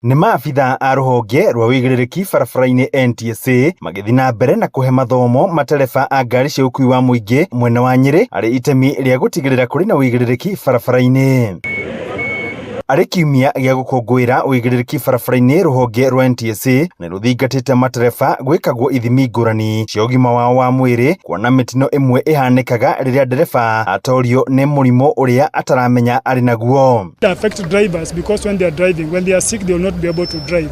Nĩ maabitha a rũhonge rwa ũigĩrĩrĩki barabara-inĩ NTSA magĩthiĩ na mbere na kũhe mathomo matereba a ngari cia ũkuui wa mũingĩ mwena wa Nyĩrĩ arĩ itemi rĩa gũtigĩrĩra kũrĩ na ũigĩrĩrĩki barabara-inĩ. Arĩ kiumia gĩa gũkũngũĩra ũigĩrĩrĩki barabara-inĩ rũhonge rwa NTSA nĩ rũthingatĩte matereba gwĩkagwo ithimi ngũrani cia ũgima wao wa mwĩrĩ kuona mĩtino ĩmwe ĩhanĩkaga rĩrĩa ndereba atorio nĩ mũrimũ ũrĩa ataramenya arĩ naguo. It affects drivers because when they are driving, when they are sick, they will not be able to drive.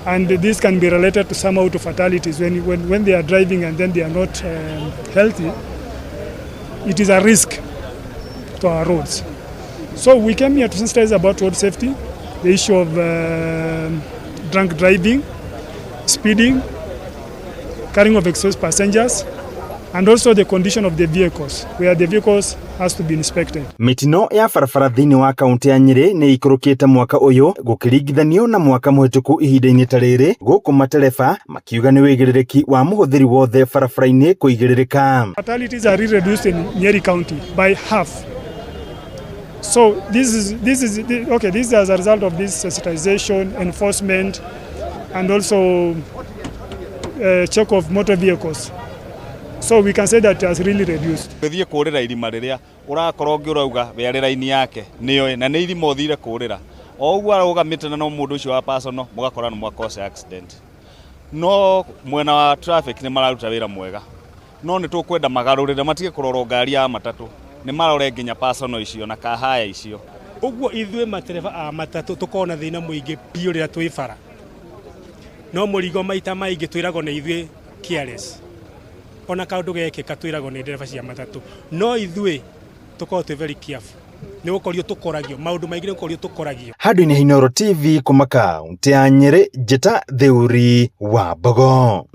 And this can be related to some auto fatalities. When they are driving and then they are not healthy, it is a risk to our roads. So we came here to sensitize about road safety, the issue of drunk driving, speeding, carrying of excess passengers, and also the condition of the vehicles, where the vehicles has to be inspected. Mĩtino ya barabara thĩinĩ wa kaunti ya Nyĩrĩ nĩ ĩikũrũkĩte mwaka ũyũ gũkĩringithanio na mwaka mũhĩtũku ihinda-inĩ ta rĩrĩ, gũkũ matereba makiuga nĩ wĩigĩrĩrĩki wa mũhũthĩri wothe barabara-inĩ kũigĩrĩrĩka. Fatalities are really reduced in Nyeri County by half. So this is okay. This is as a result of this sensitization, enforcement, and also check of motor vehicles. So we can say that it has really reduced. Gĩthiĩ kũrĩra irima rĩrĩa ũrakorwo ũngĩ ũrauga we arĩ raini yake nĩoĩ na nĩ irima ũthire kũrĩra o ũguo arũgamĩte na no mũndũ ũcio wa personal mũgakora nĩ mwakose accident. No mwena wa traffic nĩ mararuta wĩra mwega, no nĩ tũkwenda magarũrĩre, matige kũrorwo ngari ya matatũ, nĩ marore nginya personal icio na kahaya icio. Ũguo ithuĩ matereba a matatũ tũkoragwo na thĩna mũingĩ biũ rĩrĩa twĩ bara, no mũrigo maita maingĩ twĩragwo nĩ ithuĩ careless. Ona kaũndũ gekĩka twĩragwo nĩ ndereba cia matatũ, no ithuĩ tũkoragwo twĩ very careful, nĩ gũkorio tũkoragio maũndũ maingĩ, nĩ gũkorio tũkoragio. Handũ-inĩ Inooro TV kuma kaunti ya Nyĩrĩ, njĩta Theuri wa Mbogo.